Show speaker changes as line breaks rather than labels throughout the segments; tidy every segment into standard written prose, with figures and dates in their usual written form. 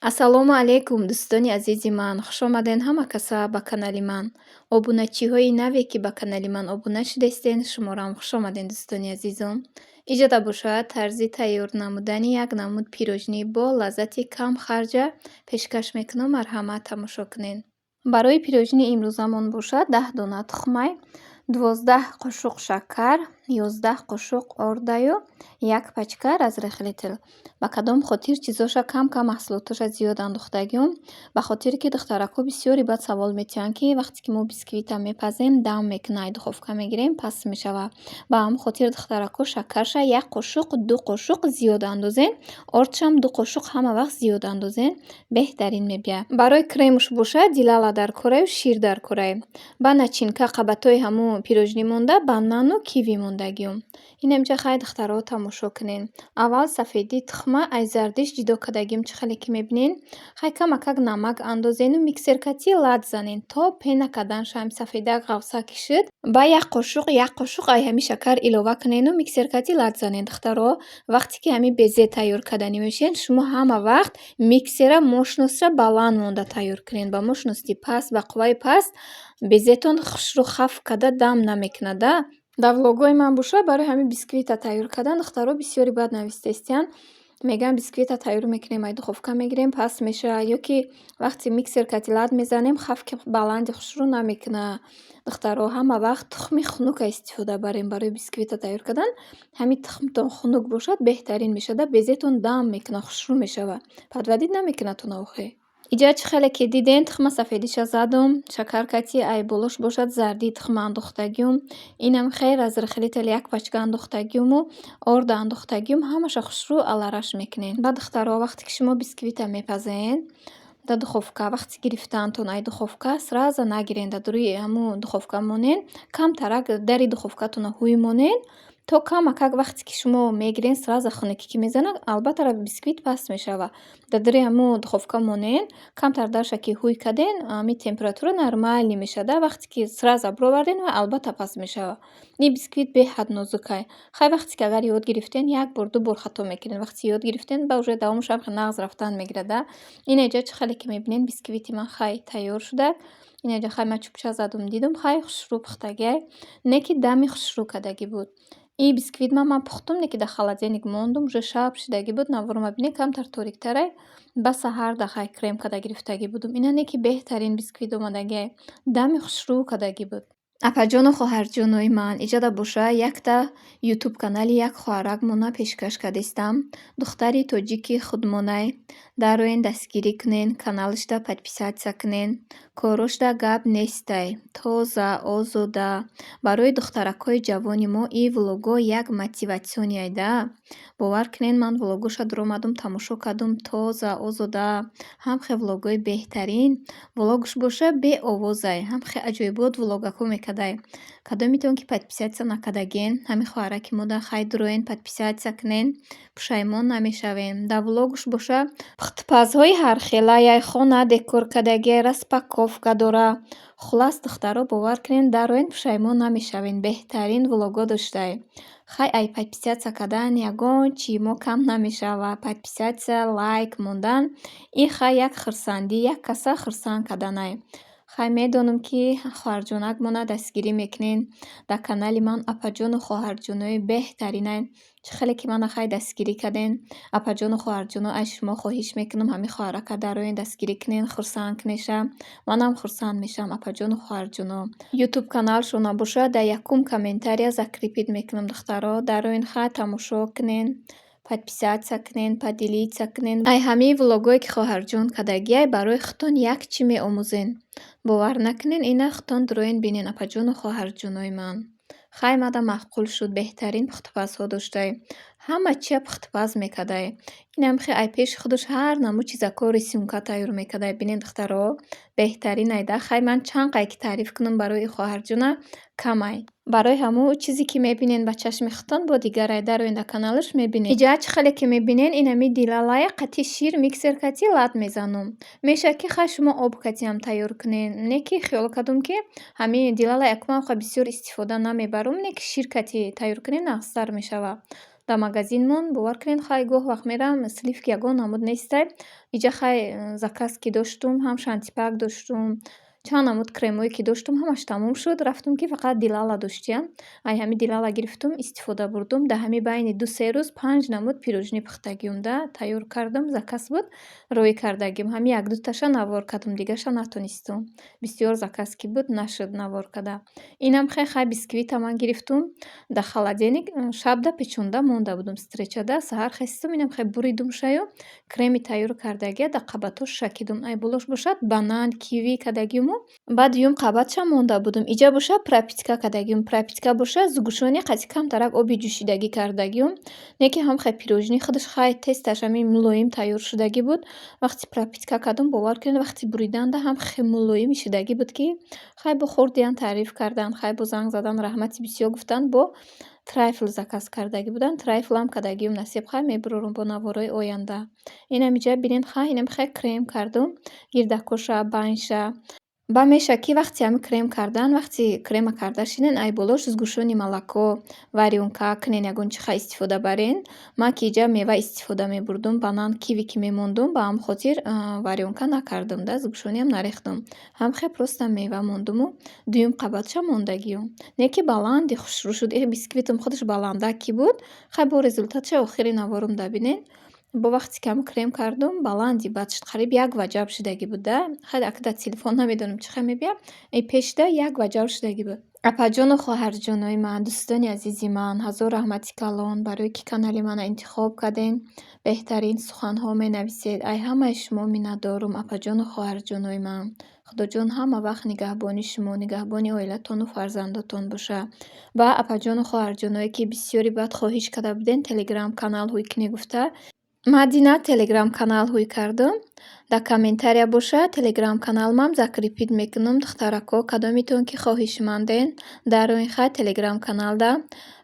Ассалому алайкум, дӯстони азизи ман, хушомаден ҳама каса ба канали ман. Обуначиҳои наве, ки ба канали ман обуна шудастен, шуморо хушомаден, дӯстони азизом. Иҷода бошад, тарзи тайёр намудани як намуд пирожни бо лаззати камхарҷа пешкаш мекунам, марҳамат, тамошо кунед. Барои пирожни имрӯзамон бошад, 10 дона тухмай, 12 қошуқ шакар, 11 қошуқ ордаю як пачка разрыхлитель. Ба кадом хотир чизоша кам-кам, маҳсулотоша зиёд андохтагиём? Ба хотире ки духтарако бисёре баъд савол метиҳанд, ки вақте ки мо бисквита мепазем, дам мекунад, духовка мегирем, паст мешавад. Ба ҳамон хотир, духтарако, шакарша як қошуқ, 2 қошуқ зиёд андозен, ордшам 2 қошуқ ҳама вақт зиёд андозен, беҳтарин мебиёяд. Барои кремуш бошад, дилала дар кораю шир дар корай. Ба начинка қабатҳои ҳамун пирожни монда, банану киви мондагиём. Инамҷа хай, духтаро, тамошо кунед. Аввал сафедии тухма аз зардиш ҷудо кардагим, чӣ хеле ки мебинен. Хай, камакак намак андозену миксер кати лат занен, то пена кардан шам, сафедак ғафса кишид. Ба як қошуқ, як қошуқ ай ҳами шакар илова кунену миксер кати лат занен. Духтаро, вақте ки ҳами безе тайёр карданӣ мешавед, шумо ҳама вақт миксера мощность ша баланд монда тайёр кунед. Ба мощности паст, ба қувваи паст безетон хушрӯ хаф карда дам намекунад, а. Дар влогҳои ман бошад, барои ҳамин бисквита тайёр кардан, духтаро бисёре баъд навистестиянд. Мегӯянд, бисквита тайёр мекунем, ай духовка мегирем, паст мешавад, ё ки вақте миксер кати лат мезанем, хафки баланди хушрӯ намекунад. Духтаро, ҳама вақт тухми хунука истифода барем барои бисквита тайёр кардан. Ҳамин тухмтон хунук бошад, беҳтарин мешавад, безетон дам мекунад, хушрӯ мешавад. Подводить намекунад тона охе. Иҷа, чӣ хеле ки диден, тухма сафедиша задум, шакар кати, ай болош бошад, зардии тухма андохтагиюм. Инам хел разрыхлитель як пачка андохтагиюму орда андохтагиюм, ҳамаша хушрӯ алараш мекунем. Баъд, духтаро, вақте ки шумо бисквита мепазен дар духовка, вақти гирифтаантон ай духовка, сразу нагирен, дар рӯи ҳамун духовка монен, камтарак дари духовкатонро ҳуй монен, то камакак вақте ки шумо мегирен, сразу хунукӣ ки мезанад, албатта, бисквит паст мешавад. Дар дари ҳамун духовка монен, камтар дарша ки ҳуй карден, ҳамин температура нормальный мешавад. Вақте ки сразу бироварден, вай албатта паст мешавад. Ин бисквит беҳад нозукай. Хай, вақте ки агар ёд гирифтен, як бор, ду бор хато мекунед. Вақте ёд гирифтен, ба уже давомаш ҳам нағз рафтан мегирад. Ина иҷа, чӣ хеле ки мебинед, бисквити ман хай тайёр шуда. Ина иҷа хай ман чӯбча задум, дидум, хай хушрӯ пухтагиай, не ки дами хушрӯ кардагӣ буд. Ин бисквит ман пухтум, не ки дар холодильник мондум, уже шаб шудагӣ буд, наворо бинед, камтар ториктарай. Ба саҳарда хай крем карда гирифтагӣ будум. Ина не ки беҳтарин бисквит омадагиай. Дами хушрӯ кардагӣ буд. Апаҷону хоҳарҷонои ман, иҷода боша, якта ютуб канали як хоҳаракмона пешкаш кардистам. Духтари тоҷики худмонай. Дароен, дастгирӣ кунен, каналашда подписаться кунен. Корошда гап нестай. Тоза, озода. Барои духтаракҳои ҷавони мо ин влого як мотивационный да. Бовар кунед, ман влогоша дуромадум, тамошо кардум, тоза, озода. Ҳам хел влогҳои беҳтарин. Влогш боша, беовозай. Ҳам хел аҷоибот влогако мекардай. Кадомитон ки подписаться накардагиен, ҳамин хоҳараки мода хай дуроен, подписаться кунен, пушаймон намешавем. Дар влогш боша, пухтупазҳои ҳархелаяй, хона декор кардагиай, распаковка дора. Хуллас, духтаро, бовар кунед, дароен, пушаймон намешавем. Беҳтарин влого доштай. Хай, ай подписаться кардан ягон чи мо кам намешавад. Подписаться, лайк мондан ин хай як хурсандӣ, як каса хурсанд карданай. Хай, медонам, ки хоҳарҷонакмона дастгирӣ мекунен. Дар канали ман апаҷону хоҳарҷонои беҳтаринай. Чӣ хеле ки мана хай дастгирӣ карден. Апаҷону хоҳарҷоно, аз шумо хоҳиш мекунам, ҳамин хоҳарака дароен, дастгирӣ кунен, хурсанд кунеша. Манам хурсанд мешавам, апаҷону хоҳарҷоно. Ютуб каналшона бошад, дар якум комментария закрепить мекунам, духтаро. Дароен, хай тамошо кунен, подписаться кунен, поделиться кунен. Ай ҳамаи влогое ки хоҳарҷон кардагиай, барои худтон як чӣ меомӯзен. Бовар накунен, ина худтон дуроен, бинен, апаҷону хоҳарҷонои ман. Хай, мада маъқул шуд, беҳтарин пухтупазҳо доштай. Ҳама чия пухтупаз мекардай. Инам хе ай пеши худаш ҳар намуд чизако рисунка тайёр мекардай. Бинед, духтаро, беҳтарин айда. Хай, ман чанд қай ки таъриф кунам барои хоҳарҷона, камай. Барои ҳамун чизе ки мебинен ба чашми худтон, бо дигарай дароен, дар каналаш мебинед. Иҷа, чӣ хеле ки мебинен, инами дилалая қати шир миксер кати лат мезанам. Мешавад, ки хай шумо об катиам тайёр кунед. Не ки хиёл кардум, ки ҳамин дилалай акуман бисёр истифода намебарам, не ки шир кати тайёр кунем, нағзтар мешавад. Дар магазинмон, бовар кунед, хай, гоҳ вақт мерам, сливки ягон намуд нестай. Иҷа, хай, заказ ки доштум, ҳам шантипак доштум, чанд намуд кремое ки доштум, ҳамаш тамом шуд. Рафтум, ки фақат Дилала доштиям. Ай ҳами Дилала гирифтум, истифода бурдум. Дар ҳами байни 2-3 рӯз панҷ намуд пирожни пухтагиум да, тайёр кардам, заказ буд, роӣ кардагим. Ҳами як-дуташа навор кардум, дигаша натонистум. Бисёр заказ ки буд, нашуд навор карда. Инам хай, бисквита ман гирифтум, дар холодильник шабда печонда монда будум встречада. Саҳар хестум, инам хай буридум шаю, креми тайёр кардагия дар қабатҳо шакидум. Ай болош бошад, банан, киви кардагиуму, баъд дуюм қабатша монда будум. Иҷа бошад, пропитка кардагиум. Пропитка бошад, сгущёнка қати камтарак оби ҷӯшидагӣ кардагиум. Не ки ҳам хай пирожни худаш, хай, тесташ ҳамин мулоим тайёр шудагӣ буд. Вақти пропитка кардум, бовар кунед, вақти буриданда ҳам хеле мулоим шудагӣ буд, ки хай, бо хӯрдиян, таъриф кардан, хай, бо занг задан, раҳмати бисёр гуфтанд. Бо трайфл заказ кардагӣ буданд. Трайфлам кардагиум, насиб, хай, мебурорум бо наворҳои оянда. Инам иҷа бинед, хай, инам хай крем кардум, гирдакоша, байнша. Ба мешавад, ки вақти ҳами крем кардан, вақти крема карда шинен, ай болош сгущённое молоко, варёнка кунен, ягон чи хай истифода барен. Ман ки иҷа мева истифода мебурдум, банан, киви ки мемондум, ба ҳамин хотир варёнка накардум да, сгущённыям нарехтум. Ҳам хел просто мева мондуму дуюм қабатша мондагиум. Не ки баланди хушрӯ шуд. Э, бисквитам худаш баландак ки буд, хай, бо результатша охири наворумда бинед. Бо вақте ки ҳами крем кардум, баланди бад шуд, қариб як ваҷаб шудагӣ буд да. Хай, ака дар телефон намедонам чӣ хел мебиям, э пешда як ваҷаб шудагӣ буд. Апаҷону хоҳарҷонои ман, дӯстони азизи ман, ҳазор раҳмати калон барое ки канали маро интихоб кардем, беҳтарин суханҳо менависед. Ай ҳамаи шумо миннатдорум, апаҷону хоҳарҷонои ман. Худоҷон ҳама вақт нигаҳбони шумо, нигаҳбони оилатону фарзандотон боша. Ва апаҷону хоҳарҷоное, ки бисёри баъд хоҳиш карда будем телеграм канал ҳуй кунӣ гуфта, ман дина телеграм канал ҳуй кардум. Дар комментария боша, телеграм каналмам закрепить мекунам. Духтарако, кадомитон ки хоҳишманден, дароин, хай, телеграм каналда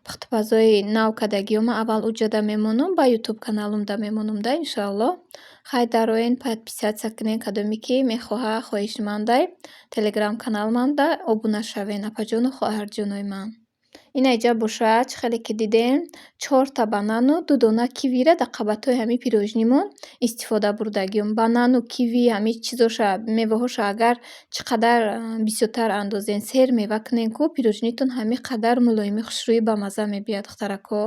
пухтупазои нав кардагиёма аввал уҷода мемонам, ба ютуб каналумда мемонам да, иншоаллоҳ. Хай, дароен, подписаться кунен, кадоме ки мехоҳа, хоҳишмандай, телеграм каналманда обуна шавен, апаҷону хоҳарҷонои ман. Ина иҷа боша, чӣ хеле ки дидем, чорта банану ду дона кивира дар қабатҳои ҳамин пирожнимон истифода бурдагием. Банану киви, ҳамин чизоша, меваҳоша агар чӣ қадар бисёртар андозен, сер мева кунен ку, пирожнитон ҳамин қадар мулоими, хушрӯю бамазза мебиёяд, духтарако.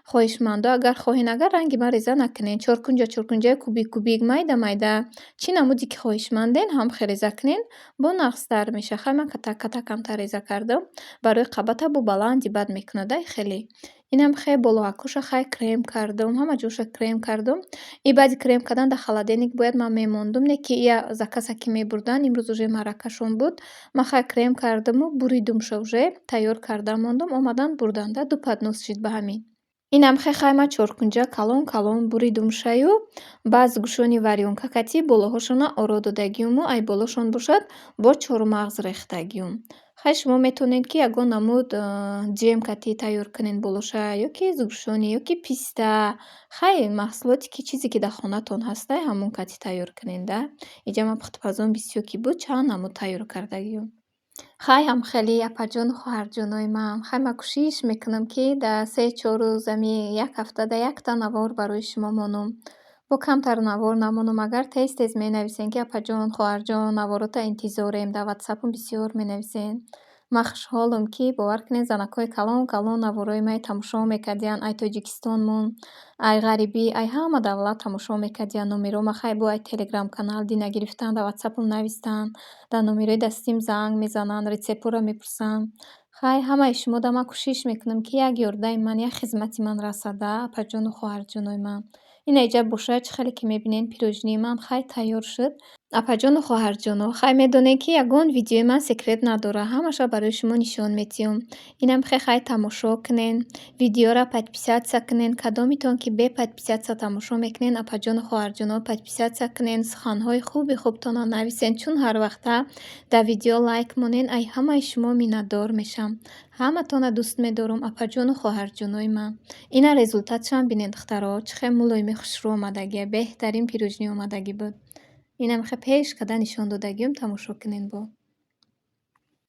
Хоҳишмандо, агар хоҳен, агар ранги ман реза накунен, чоркунҷа чоркунҷа, кубик кубик, майда майда, чӣ намуде ки хоҳишманден, ҳам хел реза кунен, бо нағзтар мешавад. Хай, ман катак катак камтар реза кардам. Барои қабата бо баланди бад мекунад ай хеле. Инам хел болоакоша, хай, крем кардум, ҳама ҷоша крем кардум. И баъди крем кардан дар холодильник бояд ман мемондум, не ки ия заказа ки мебурдан, имрӯз уже маъракашон буд. Ман, хай, крем кардуму буридумша, уже тайёр карда мондум, омадан бурдан да, ду поднос шид ба ҳамин. Инам хел, хай, ман чоркунҷа калон калон буридум шаю, баъд сгущённый варёнка кати болоҳошона оро додагиуму, ай болошон бошад, бо чормағз рехтагиум. Хай, шумо метавонед, ки ягон намуд ҷем кати тайёр кунед болоша, ё ки сгущённый, ё ки писта. Хай, маҳсулоте ки, чизе ки дар хонатон ҳастай, ҳамон кати тайёр кунед да. Иҷа ман пухтупазон бисёр ки буд, чанд намуд тайёр кардагиум. Хай, ҳам хеле, апаҷону хоҳарҷонои ман, хай, ман кӯшиш мекунам, ки дар 3-4 рӯз, ами як ҳафтада якта навор барои шумо монам. Бо камтар навор намонам. Агар тез тез менависен, ки апаҷон, хоҳарҷон, наворота интизорем, дар ватсапам бисёр менависен. Ман хушҳолам, ки, бовар кунед, занакҳои калон калон наворои май тамошо мекардиянд. Ай Тоҷикистонмон, ай ғарибӣ, ай ҳама давлат тамошо мекардиянд номерома. Хай, бо ай телеграм канал дина гирифтан, дар ватсапам навистанд, дар номерои дастим занг мезананд, рецептҳоро мепурсанд. Хай, ҳамаи шумода ман кӯшиш мекунам, ки як ёрдаи ман, як хизмати ман расада, апаҷону хоҳарҷонои ман. Ина иҷа бошад, чӣ хеле ки мебинед, пирожнии ман, хай, тайёр шуд. Апаҷону хоҳарҷоно, хай, медонед, ки ягон видеои ман секрет надорад, ҳамаша барои шумо нишон медиҳам. Инам хе, хай, тамошо кунен, видеоро подписаться кунен. Кадомитон ки бе подписаться тамошо мекунен, апаҷону хоҳарҷоно, подписаться кунен, суханҳои хуби хубтонро нависен, чун ҳар вақта дар видео лайк монен, ай ҳамаи шумо миннатдор мешавам. Ҳаматонро дӯст медорам, апаҷону хоҳарҷонои ман. Ина результатшам бинед, духтаро, чӣ хел мулоими, хушрӯ омадагия, беҳтарин пирожни омадагӣ буд. Инам хе пеш карда нишон додагиам, тамошо кунед бо.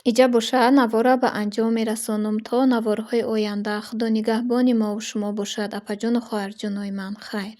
Иҷа бошад, навора ба анҷом мерасонам. То наворҳои оянда Худо нигаҳбони мову шумо бошад, апаҷону хоҳарҷонои ман. Хайр.